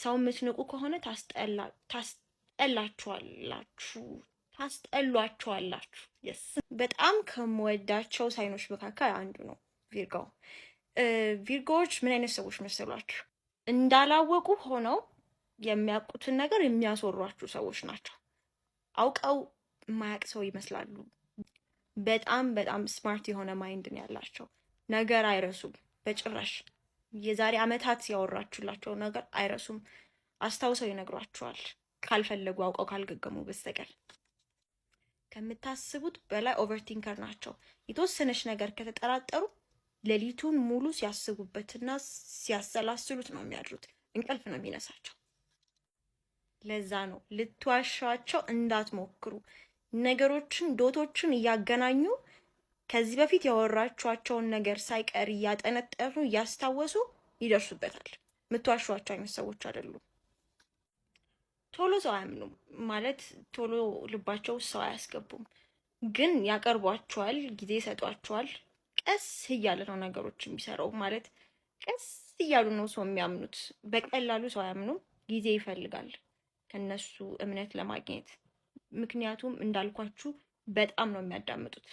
ሰው የምትንቁ ከሆነ ታስጠላችኋላችሁ ታስጠሏቸዋላችሁ። Yes፣ በጣም ከምወዳቸው sign ኦች መካከል አንዱ ነው Virgo። Virgo ዎች ምን አይነት ሰዎች መሰሏችሁ? እንዳላወቁ ሆነው የሚያውቁትን ነገር የሚያስወሯችሁ ሰዎች ናቸው። አውቀው የማያውቅ ሰው ይመስላሉ። በጣም በጣም smart የሆነ mind ነው ያላቸው። ነገር አይረሱም በጭራሽ። የዛሬ ዓመታት ያወራችሁላቸው ነገር አይረሱም። አስታውሰው ይነግሯችኋል፣ ካልፈለጉ አውቀው ካልገገሙ በስተቀር። ከምታስቡት በላይ overthinker ናቸው። የተወሰነች ነገር ከተጠራጠሩ ሌሊቱን ሙሉ ሲያስቡበትና ሲያሰላስሉት ነው የሚያድሩት። እንቅልፍ ነው የሚነሳቸው። ለዛ ነው ልትዋሿቸው እንዳትሞክሩ። ነገሮችን dot ኦችን እያገናኙ ከዚህ በፊት ያወራችኋቸውን ነገር ሳይቀር እያጠነጠኑ እያስታወሱ ይደርሱበታል። የምትዋሿቸው አይነት ሰዎች አይደሉም። ቶሎ ሰው አያምኑም፣ ማለት ቶሎ ልባቸው ሰው አያስገቡም። ግን ያቀርቧቸዋል፣ ጊዜ ይሰጧቸዋል። ቀስ እያለ ነው ነገሮች የሚሰራው፣ ማለት ቀስ እያሉ ነው ሰው የሚያምኑት። በቀላሉ ሰው አያምኑም። ጊዜ ይፈልጋል ከነሱ እምነት ለማግኘት። ምክንያቱም እንዳልኳችሁ በጣም ነው የሚያዳምጡት።